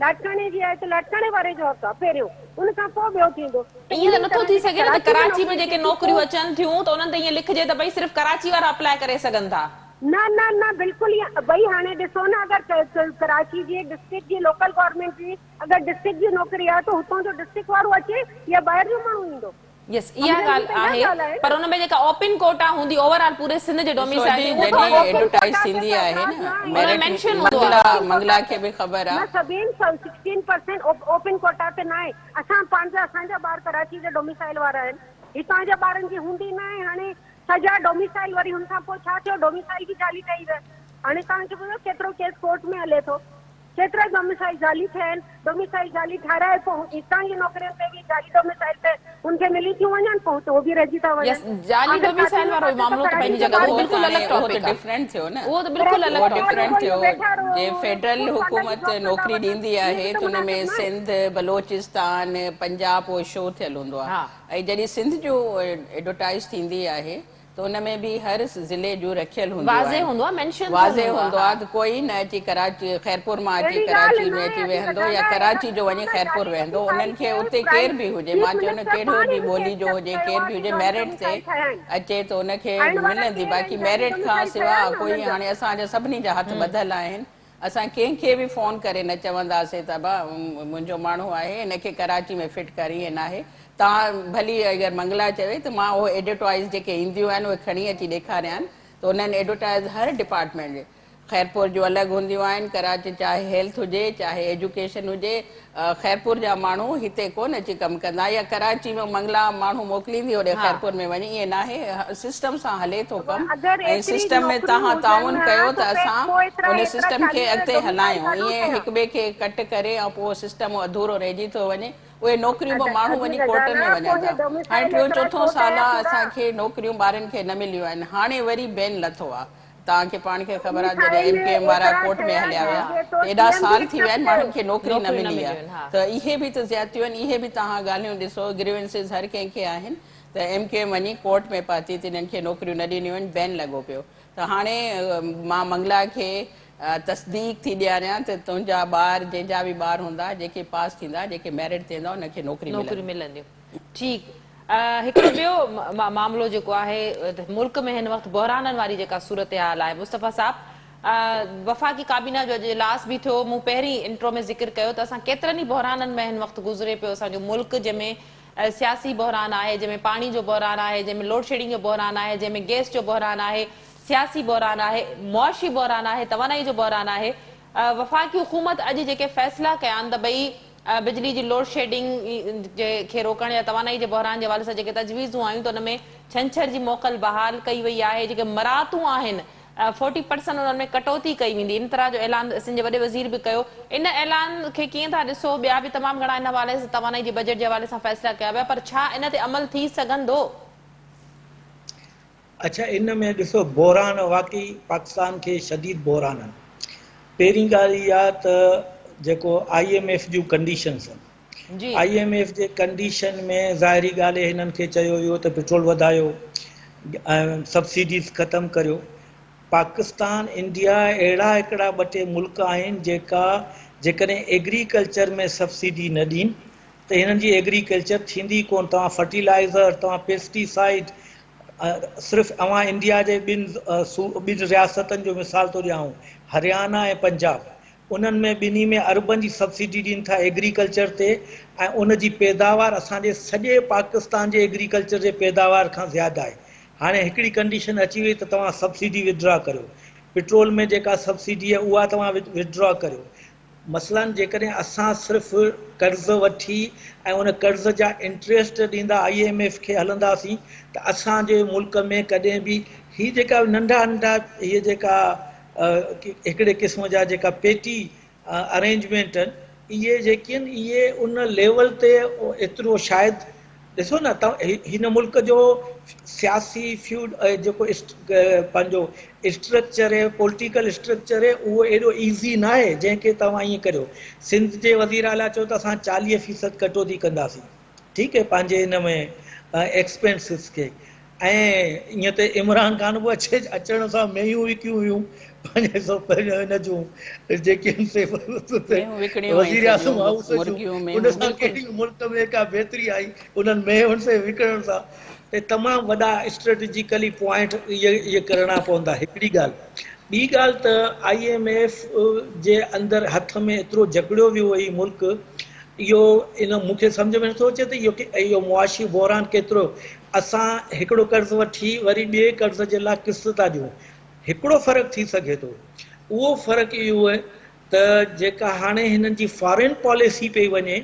لاڙڪاڻي جي آهي ته لاڙڪاڻي واري جو حق آ پهريون ان کان پوء ٻيو ٿيندو ته ائين ته انهي نٿو طرح ٿي جيڪي سگهي نه ته ڪراچي ڪراچي ۾ ۾ نوڪري جيڪي اچي ٿي نوڪريون پوء اچن ٿيون ته انهن تي ائين لکجي ته ڀئي صرف ڪراچي وارا اپلاء ڪري سگهن ٿا. نه نه نه بلڪل ائين ڀئي هاڻي ڏسو نه اگر ڪراچي جي ڊسٽرڪٽ جي لوڪل گورنمينٽ جي اگر ڊسٽرڪٽ جي نوڪري آهي ته هتان جو ڊسٽرڪٽ وارو اچي يا ٻاهر جو ماڻهو ايندو يس اها سمجهڻ جي ڳالهه ته اها آهي ڳالهه آهي پر نه. ان ۾ جيڪا اوپن ڪوٽا هوندي اوور آل پوري سنڌ جي ڏسو ڊوميسائل جي تي اهو ته جڏهن اوپن ايڊورٽائيز ڪوٽا تي ٿيندي ته آهي اعتراض نه نه آهي ان ۾ ميرٽ مينشن هوندو منگلا آهي. اوپن منگلا ڪوٽا کي تي به خبر آ. نه سڀين 16% اوپن ڪوٽا تي ناهي اسان پنهنجا اسان جا ٻار ڪراچي جا ڊوميسائل وارا آهن هتان جا ٻارن جي هوندي ناهي هاڻي سڄا ڊوميسائل وري هن کان پوء ڇا ٿيو ڊوميسائل به جعلي ٺهي ويا هاڻي توهان کي ٻڌو ڪيترو ڪيس ڪورٽ ۾ هلي ٿو ڪيترا ڊوميسائل جعلي ٿيا آهن ڊوميسائل جعلي ٺهرائي پوء هتان جي نوڪرين تي به جعلي ڊوميسائل تي هن کي ملي ٿيون وڃن پوء هتي هو به رهجي ٿا يس وڃن جعلي آخر ڪاٿي ڊوميسائل نه وارو ڪاٿي ته معاملو ته ڪراچي پنهنجي جا جڳهه ٻار تي اهو ته بلڪل هاڻي الڳ اهو ته ٽاپڪ آ ڊفرنٽ ٿيو نه اهو ته بلڪل ڪراچي الڳ اهو جا ٻار ٽاپڪ آ ڊفرنٽ رڳو ٿيو اهو ويٺا رهو جي فيڊرل فوڊ پانڊا جي حڪومت جاب ڪندا نوڪري وڃن ڏيندي اهو آهي به ته ته ان ۾ مناسب ناهي. سنڌ بلوچستان پنجاب اهو شو ٿيل هوندو آهي ها ۽ جڏهن سنڌ جو ايڊورٽائيز ٿيندي آهي ته ان ۾ به هر ضلعي جون رکيل هونديون واضح آهن. هوندو آهي مينشن ٿيل واضح هوندو هوندو آهي آهي ته ڪوئي نه اچي ڪراچي خيرپور مان اچي اهڙي ڳالهه ڪراچي ۾ ناهي اچي ادي ويهندو يا غزالا اهڙا ڪراچي جو ڏسو وڃي نه خيرپور جعلي ويهندو ڊوميسائل انهن کي کي اتي پرائم ڪير به هجي چيف مان چيو نه منسٽر ڪهڙو پاڻ به هن کي ٻولي جو ايڪسيپٽ هجي ڪيو ڪير آهي به ڪي هجي جعلي ميرٽ تي ڊوميسائل ٺاهيا آهن. اچي ته ان کي ٺاهڻ وارا ملندي ڪير باقي آهن جعلي ميرٽ کان ڊوميسائل سوا ٺهيا نه ڪوئي انهن جا. هاڻي اسان جا سڀني جا هٿ ٻڌل آهن اسان ڪنهن کي به فون ڪري نه چونداسين ته ابا منهنجو ماڻهو آهي هن کي ڪراچي ۾ فٽ ڪر ائين ناهي توهان ڀلي اگر منگلا چوي ته مان اهو ايڊورٽائيز جيڪي اينديون آهن اهي کڻي اچي ڏيکاريان ته انهن ايڊورٽائيز هر ڊپارٽمينٽ جي خيرپور جون الڳ هونديون آهن، ڪراچي چاهي هيلٿ هجي چاهي ايجوڪيشن هجي خيرپور جا ماڻهو هتي ڪونه اچي ڪم ڪندا يا ڪراچي ۾ منگلا ماڻهو موڪليندي هوڏي خيرپور ۾ وڃي ائين ناهي سسٽم سان هلي ٿو ڪم ۽ سسٽم ۾ توهان تعاون ڪيو ته اسان ان سسٽم کي اڳتي هلايون ائين هڪ ٻئي کي ڪٽ ڪري ۽ پوء سسٽم اڌورو رهجي ٿو وڃي اهي نوڪريون به ماڻهو وڃي ڪورٽن ۾ وڃن ٿا هاڻي ٽيون چوٿون سال آ اسان کي نوڪريون ٻارن کي نه مليون آهن هاڻي وري بين لٿو آ توهان کي پاڻ کي خبر آهي جڏهن ايم ڪيو ايم وارا ڪورٽ ۾ هليا ويا ته ايڏا سال ٿي ويا آهن ماڻهن کي نوڪري نه ملي آهي ته اهي به ته زيادتيون آهن اهي به توهان ڳالهيون ڏسو گريونسز هر ڪنهن کي آهن ته ايم ڪيو ايم وڃي ڪورٽ ۾ پهتي ته انهن کي نوڪريون نه ڏنيون آهن بين لڳو پيو ته هاڻي مان منگلا کي تصديق ٿي ڏياريان ته تنهنجا ٻار جنهن جا به ٻار هوندا جيڪي پاس ٿيندا جيڪي ميرٽ تي ايندا انهن کي نوڪري ملنديون. ٺيڪ هڪڙو ٻيو معاملو جيڪو آهي ملڪ ۾ هن وقت بحرانن واري جيڪا صورتحال آهي مصطفيٰ صاحب وفاقي ڪابينا جو اڄ اجلاس به ٿيو مون پهرين انٽرو ۾ ذڪر ڪيو ته اسان ڪيترن ئي بحرانن ۾ هن وقت گذري پيو اسان جو ملڪ جنهن ۾ سياسي بحران آهي جنهن ۾ پاڻي جو بحران آهي جنهن ۾ لوڊشيڊنگ جو بحران آهي جنهن ۾ گئس جو بحران آهي سياسي بحران آهي معاشي بحران آهي توانائي جو بحران آهي وفاقي حڪومت اڄ جيڪي فيصلا ڪيا آهن ته ڀئي بجلي جي لوڊشيڊنگ جي کي روڪڻ يا توانائي جي بحران جي حوالي سان جيڪي تجويزون آيون ته ان ۾ ڇنڇر جي موڪل بحال ڪئي وئي آهي جيڪي مراعتون آهن فورٽي پرسنٽ انهن ۾ ڪٽوتي ڪئي ويندي ان طرح جو اعلان سنڌ جي وڏي وزير به ڪيو ان اعلان کي ڪيئن ٿا ڏسو ٻيا به تمام گهڻا ان حوالي سان توانائي جي بجيٽ جي حوالي سان فيصلا ڪيا ويا پر ڇا ان تي عمل ٿي سگهندو؟ اڇا ان ۾ ڏسو بحران واقعي پاڪستان کي شديد بحران آهن پهرين ڳالهه اها ته جيڪو I M F June conditions آهن I M F جي ڪنڊيشن ۾ ظاهري ڳالهه هنن کي چيو ويو ته پيٽرول وڌايو ۽ سبسڊيز ختم ڪريو پاڪستان انڊيا اهڙا هڪڙا ٻه ٽي ملڪ آهن جيڪا جيڪڏهن ايگريڪلچر ۾ سبسڊي نه ڏين ته هنن جي ايگريڪلچر ٿيندي ڪونه توهان فرٽيلائزر توهان پيسٽيسائيڊ صرف اوهان انڊيا جي ٻن ٻن رياستن جو مثال ٿو ڏيانو هريانا ۽ پنجاب انهن ۾ ٻنهي ۾ اربن جي سبسڊي ڏين ٿا ايگريڪلچر تي ۽ ان جي پيداوار اسان جي سڄي پاڪستان جي ايگريڪلچر جي پيداوار کان زياده آهي هاڻي هڪڙي ڪنڊيشن اچي وئي ته توهان سبسڊي ودڊرا ڪريو پيٽرول ۾ جيڪا سبسڊي آهي اها توهان ودڊرا ڪريو مثلاً جيڪڏهن اسان صرف قرض وٺي ۽ ان قرض جا انٽريسٽ ڏيندا I M F کي هلنداسين ته اسان جي ملڪ ۾ ڪڏهن به هي جيڪا ننڍا ننڍا هي جيڪا هڪڙي قسم جا جيڪا پيٽي ارينجمينٽ آهن اهي جيڪي آهن اهي ان ليول تي ايترو شايد ڏسو نه ته هن ملڪ جو سياسي فيوڊ جيڪو پنهنجو اسٽرڪچر اهي پوليٽيڪل اسٽرڪچر اهي اهو ايڏو ايزي نه آهي جنهن کي توهان ائين ڪريو سنڌ جي وزير اعليٰ چيو ته اسان 40 فيصد ڪٽوتي ڪنداسين ٺيڪ اهي پنهنجي ان ۾ ايڪسپينسز کي ۽ ائين ته عمران خان به اچي اچڻ سان مينهيون وڪيون هيون پنهنجي سو پنهنجو هن جون جيڪي آهن سي وزير اعظم هائوس جون ان سان ڪهڙي ملڪ ۾ ڪا بهتري آئي انهن مينهن سي وڪڻڻ سان ته تمام وڏا اسٽريٽجيڪلي پوائنٽ اهي ڪرڻا پوندا هڪڙي ڳالهه ٻي ڳالهه ته I M F جي اندر هٿ ۾ ايترو جڪڙيو ويو هي ملڪ اهو ان مون کي سمجهه ۾ نٿو اچي ته اهو اهو معاشي بحران ڪيترو اسان هڪڙو قرض وٺي وري ٻئي قرض جي لاء قسط ٿا ڏيون. هڪڙو فرق ٿي سگهي ٿو. اهو فرق اهو اهي ته جيڪا هاڻي هنن جي فارين پاليسي پئي وڃي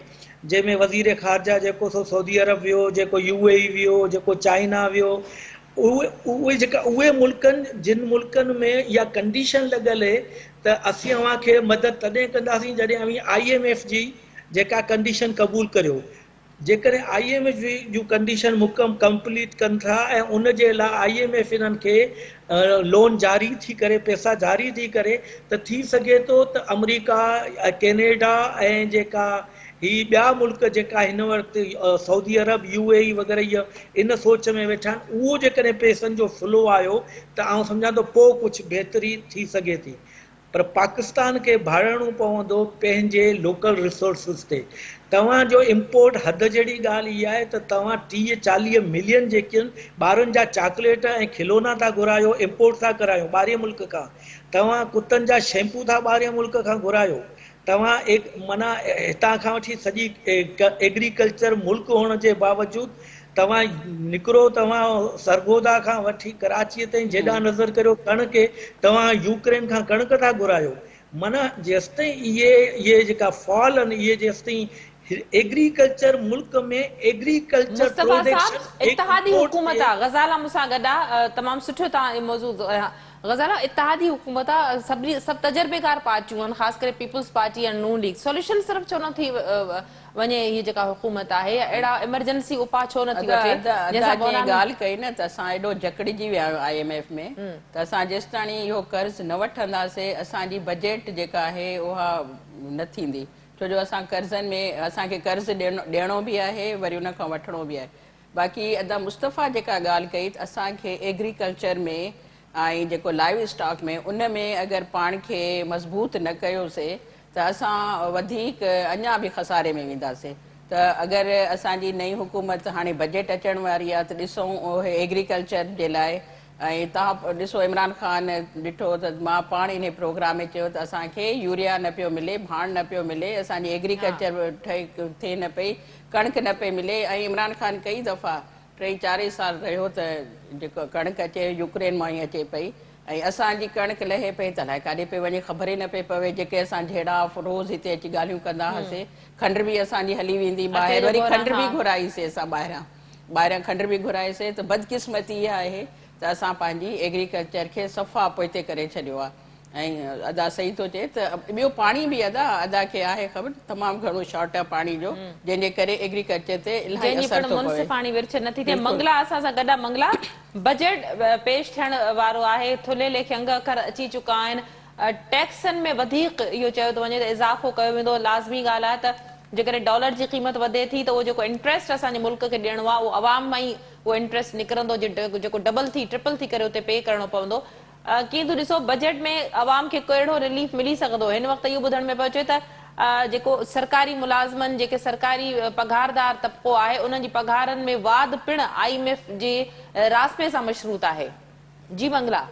جنهن ۾ وزير خارجه جيڪو سو سعودي عرب ويو، جيڪو يو اي اي ويو، جيڪو چائنا ويو، اهي اهي جيڪا اهي ملڪن جن ملڪن ۾ اها ڪنڊيشن لڳل اهي ته اسين اوهان کي مدد تڏهن ڪنداسين جڏهن اوهين I M F جي جيڪا ڪنڊيشن قبول ڪريو. جيڪڏهن I M F June condition مڪم complete ڪن ٿا ۽ ان جي لاء I M F انهن کي لون جاري ٿي ڪري پئسا جاري ٿي ڪري ته ٿي سگهي ٿو ته آمريڪا ڪينيڊا ۽ جيڪا هي ٻيا ملڪ جيڪا هن وقت سعودي عرب يو اي اي وغيره اهي ان سوچ ۾ ويٺا آهن اهو جيڪڏهن پئسن جو فلو آيو ته آئون سمجهان ٿو پوء ڪجهه بهتري ٿي سگهي ٿي پر پاڪستان کي ڀاڙڻو پوندو پنهنجي لوڪل ريسورسز تي. توهان جو امپورٽ حد جهڙي ڳالهه اها آهي ته توهان 30 40 ملين جيڪي ٻارن جا چاڪليٽ ۽ کلونا ٿا گهرايو امپورٽ ٿا ڪرايو ٻاهرين ملڪ کان توهان ڪتن جا شيمپو ٿا ٻاهرين ملڪ کان گهرايو توهان معنيٰ هتان کان وٺي سڄي ايگريڪلچر ملڪ هئڻ جي باوجود توهان نڪرو توهان سرگوڌا کان وٺي ڪراچيء تائين جيڏانهن نظر ڪريو ڪڻڪ توهان يوڪرين کان ڪڻڪ ٿا گهرايو معنيٰ جيستائين اهي اهي جيڪا فال آهن اهي جيستائين ايگريڪلچر ملڪ ۾ ايگريڪلچر مصطفيٰ صاحب پروڊڪشن اتحادي ايڪسپورٽ حڪومت تي آ غزالا مون سان گڏ آ تمام سٺو توهان اهو موضوع غزالا اتحادي حڪومت آ سڀني سڀ تجربيڪار پارٽيون آهن خاص ڪري پيپلز پارٽي ۽ نون ليگ سوليوشن صرف ڇو نه ٿي وڃي هي جيڪا حڪومت آهي اهڙا ايمرجنسي اپاء ڇو نه ٿي ادا وٺي ادا جنهن ادا سان جنهن بحران ڳالهه ڪئي نه ته اسان ايڏو جڪڙجي ويا آهيون I M F ۾ ته اسان جيستاڻي اهو قرض نه وٺنداسي اسان جي بجيٽ جيڪا آهي اها نه ٿيندي ڇو جو اسان قرضن ۾ اسان کي قرض ڏيڻو به آهي وري ان کان وٺڻو به آهي باقي ادا مصطفيٰ جيڪا ڳالهه ڪئي ته اسان کي ايگريڪلچر ۾ ۽ جيڪو لائيو اسٽاڪ ۾ ان ۾ اگر پاڻ کي مضبوط نه ڪيوسي ته اسان وڌيڪ اڃا به خساري ۾ وينداسي ته اگر اسان جي نئين حڪومت هاڻي بجيٽ اچڻ واري آهي ته ڏسون اهي ايگريڪلچر جي لاء ۽ توهان ڏسو عمران خان ڏٺو ته مان پاڻ انهي پروگرام ۾ چيو ته اسان کي يوريا نه پيو ملي ڀاڻ نه پيو ملي اسان جي ايگريڪلچر ٺهي ٿئي نه پئي ڪڻڪ نه پئي ملي ۽ عمران خان ڪئي دفعا ٽي چار ئي سال رهيو ته جيڪو ڪڻڪ اچي يوڪرين مان ئي اچي پئي ۽ اسان جي ڪڻڪ لهي پئي ته الائي ڪاڏي پئي وڃي خبر ئي نه پئي پوي جيڪي اسان جهيڙا روز هتي اچي ڳالهيون ڪندا هئاسي کنڊ به اسان جي هلي ويندي ٻاهر وري کنڊ به گهرائي سي اسان ٻاهران ٻاهران کنڊ به گهرائي سي ته بدقسمتي اها آهي ته اسان پنهنجي ايگريڪلچر کي صفا پوئتي ڪري ڇڏيو آهي ۽ ادا صحيح ٿو چئي ته ٻيو پاڻي به ادا ادا کي آهي خبر تمام گهڻو شارٽ آهي پاڻي جو جنهن جي ڪري ايگريڪلچر تي الاهي جنهن جي اثر پڻ ٿو پوي. منصفاڻي ورڇ نه ٿي ٿئي. بلڪل. منگلا اسان سان گڏ آ منگلا بجيٽ پيش ٿيڻ وارو آهي ٿلهي ليکي انگ اکر اچي چڪا آهن ٽيڪسن ۾ وڌيڪ اهو چيو ٿو وڃي ته اضافو ڪيو ويندو لازمي ڳالهه آهي ته جيڪڏهن ڊالر جي قيمت وڌي ٿي ته اهو جيڪو انٽريسٽ اسان جي ملڪ کي ڏيڻو آهي اهو عوام مان ئي اهو انٽريسٽ نڪرندو جيڪو ڊبل ٿي ٽرپل ٿي ڪري اتي پي ڪرڻو پوندو ڪيئن ٿو ڏسو بجيٽ ۾ عوام کي ڪهڙو رليف ملي سگهندو هن وقت اهو ٻڌڻ ۾ پيو اچي ته جيڪو سرڪاري ملازمن جيڪي سرڪاري پگهاردار طبقو آهي انهن جي پگهارن ۾ واڌ پڻ I M F جي راضپي سان مشروط آهي جي منگلا.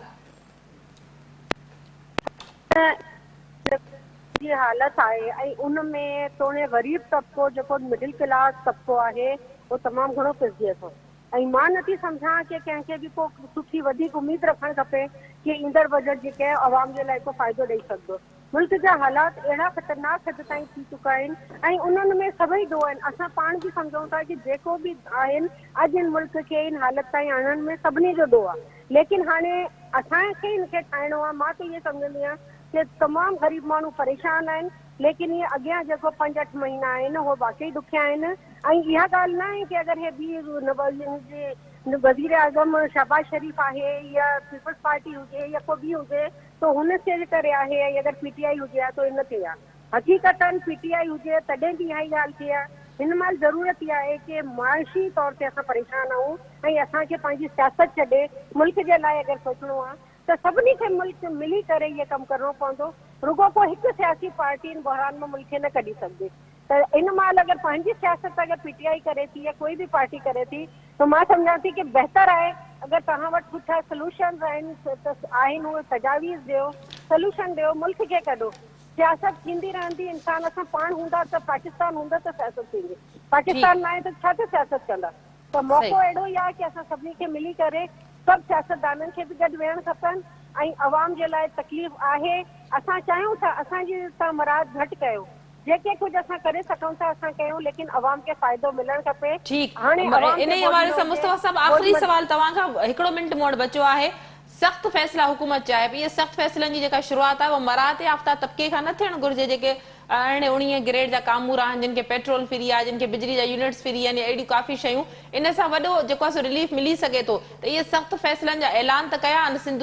جي حالت آهي ۽ ان ۾ توڻي غريب طبقو جيڪو مڊل ڪلاس طبقو آهي اهو تمام گهڻو پسجي ٿو ۽ مان نٿي سمجهان ڪي ڪنهن کي به ڪو سٺي وڌيڪ اميد رکڻ کپي ڪي ايندڙ بجيٽ جيڪي آهي عوام جي لاء ڪو فائدو ڏئي سگهندو. ملڪ جا حالات اهڙا خطرناڪ حد تائين ٿي چڪا آهن ۽ انهن ۾ سڀئي ڏوهه آهن. اسان پاڻ به سمجهون ٿا ڪي جيڪو به آهن اڄ هن ملڪ کي هن حالت تائين آڻڻ ۾ سڀني جو ڏوهه آهي ليڪن هاڻي اسان کي هن کي ٺاهڻو آهي مان ته اهي سمجهندي آهيان ڪي تمام غريب ماڻهو پريشان آهن ليڪن اهي اڳيان جيڪو پنج اٺ مهينا آهن اهي واقعي ڏکيا آهن ۽ اها ڳالهه نه آهي ڪي اگر هي ٻي وزيراعظم شهباز شريف آهي يا پيپلز پارٽي هجي يا ڪو ٻي هجي ته هن جي ڪري آهي ۽ اگر پي ٽي آئي هجي ها ته نه ٿئي ها حقيقتن پي ٽي آئي هجي تڏهن به اها ئي ڳالهه ٿئي ها هن مهل ضرورت اها آهي ڪي معاشي طور تي اسان پريشان آهيون ۽ اسان کي پنهنجي سياست ڇڏي ملڪ جي لاء اگر سوچڻو آهي ته سڀني کي ملڪ ملي ڪري اهي ڪم ڪرڻو پوندو، رڳو ڪو هڪ سياسي پارٽي ان بحران مان ملڪ کي نه ڪڍي سگهندي ته ان مهل اگر پنهنجي سياست اگر پي ٽي آئي ڪري ٿي يا ڪوئي به پارٽي ڪري ٿي ته مان سمجهان ٿي ڪي بهتر آهي اگر توهان وٽ سٺا سلوشنز آهن ته آهن اهي تجاويز ڏيو سلوشن ڏيو ملڪ کي ڪڍو سياست ٿيندي رهندي انسان اسان پاڻ هوندا ته پاڪستان هوندو ته سياست ٿيندي پاڪستان ناهي ته ڇا تي سياست ڪندا. ته موقعو اهڙو ئي آهي ڪي اسان سڀني کي ملي ڪري سڀ سياستدانن کي به گڏ ويهڻ کپن ۽ عوام جي لاء تڪليف آهي اسان چاهيون ٿا اسان جي تان مراعات گهٽ ڪيو جيڪي ڪجهه اسان ڪري سگهون ٿا اسان ڪيون ليڪن عوام کي فائدو ملڻ کپي ٺيڪ هاڻي عوام تي انهي بوجهه حوالي نه سان هجي مصطفيٰ صاحب بوجهه آخري مت سوال توهان کان هڪڙو منٽ مون وٽ بچيو آهي سخت فيصلا حڪومت چاهي پئي اهي سخت فيصلن جي جيڪا شروعات آهي اها مراعات يافته طبقي کان نه ٿيڻ گهرجي جيڪي ارڙهين اوڻيهين گريڊ جا ڪامورا آهن جن کي پيٽرول فري آهي جن کي بجلي جا يونٽس فري آهن يا اهڙيون ڪافي شيون ان سان وڏو جيڪو آهي سو رليف ملي سگهي ٿو ته اهي سخت فيصلن جا اعلان ته ڪيا آهن سنڌ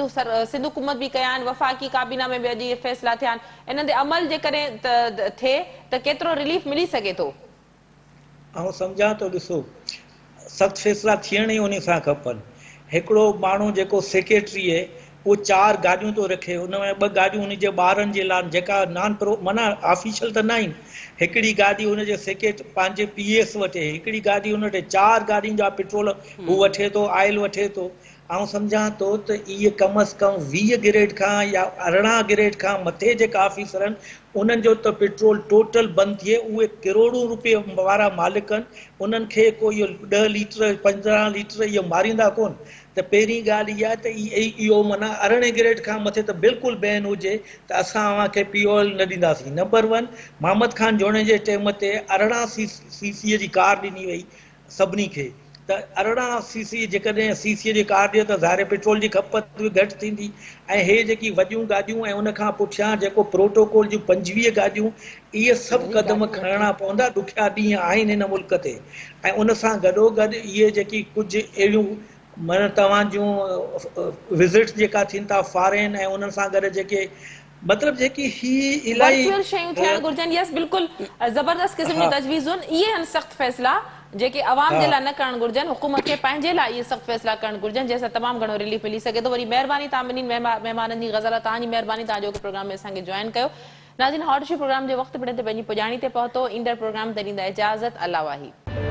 سنڌ حڪومت به ڪيا آهن وفاقي ڪابينا ۾ به اڄ اهي فيصلا ٿيا آهن انهن تي عمل جيڪڏهن ٿئي ته ڪيترو رليف ملي سگهي ٿو. آئون سمجهان ٿو ڏسو سخت فيصلا ٿيڻ ئي انهي سان کپن. هڪڙو ماڻهو جيڪو سيڪريٽري اهي اهو چار گاڏيون ٿو رکي ان ۾ ٻه گاڏيون ان جي ٻارن جي لاء جيڪا نان پرو معنيٰ آفيشل ته ناهن هڪڙي گاڏي ان جي سيڪريٽ پنهنجي پي ايس وٽ اهي هڪڙي گاڏي ان وٽ چار گاڏين جا پيٽرول هو وٺي ٿو آئل وٺي ٿو آئون سمجهان ٿو ته اهي ڪم از ڪم 20 گريڊ کان يا 18 گريڊ کان مٿي جيڪا آفيسر آهن انهن جو ته پيٽرول ٽوٽل بند ٿئي اهي ڪروڙون روپيه وارا مالڪ آهن انهن کي ڪو اهو 10 ليٽر 15 ليٽر اهو ماريندا ڪونه ته پهرين ڳالهه اها ته اهو معنيٰ ارڙهين گريڊ کان مٿي ته بلڪل بين هجي ته اسان اوهان کي پي او ايل نه ڏينداسين. نمبر ون محمد خان جوڻيجي جي ٽيم تي 18 سي سي جي ڪار ڏني وئي سڀني کي ته 18 سي سي جيڪڏهن سي سي جي ڪار ڏيو ته ظاهر پيٽرول جي کپت به گهٽ ٿيندي ۽ هي جيڪي وڏيون گاڏيون ۽ ان کان پٺيان جيڪو پروٽوڪول جون 25 گاڏيون اهي سڀ قدم کڻڻا پوندا ڏکيا ڏينهن آهن هن ملڪ تي ۽ ان سان گڏوگڏ اهي جيڪي ڪجهه اهڙيون معنيٰ توهان جون وزٽس جيڪا ٿين ٿا فارين ۽ انهن سان گڏ جيڪي مطلب جيڪي هي الائي ورچوئل شيون ٿيڻ گهرجن يس بلڪل زبردست قسم جون تجويزون اهي آهن سخت فيصلا جيڪي عوام جي لاء نه ڪرڻ گهرجن حڪومت کي پنهنجي لاء اهي سخت فيصلا ڪرڻ گهرجن جنهن سان تمام گهڻو رليف ملي سگهي ٿو وري مهرباني توهان ٻنهي مهمانن جي غزالا توهان جي مهرباني توهان جو پروگرام ۾ اسان کي جوائن ڪيو ناظرين هاٽ اشو پروگرام جو وقت پڻ هتي پنهنجي پڄاڻي تي پهتو ايندڙ پروگرام تائين ڏيندا اجازت الله واهي.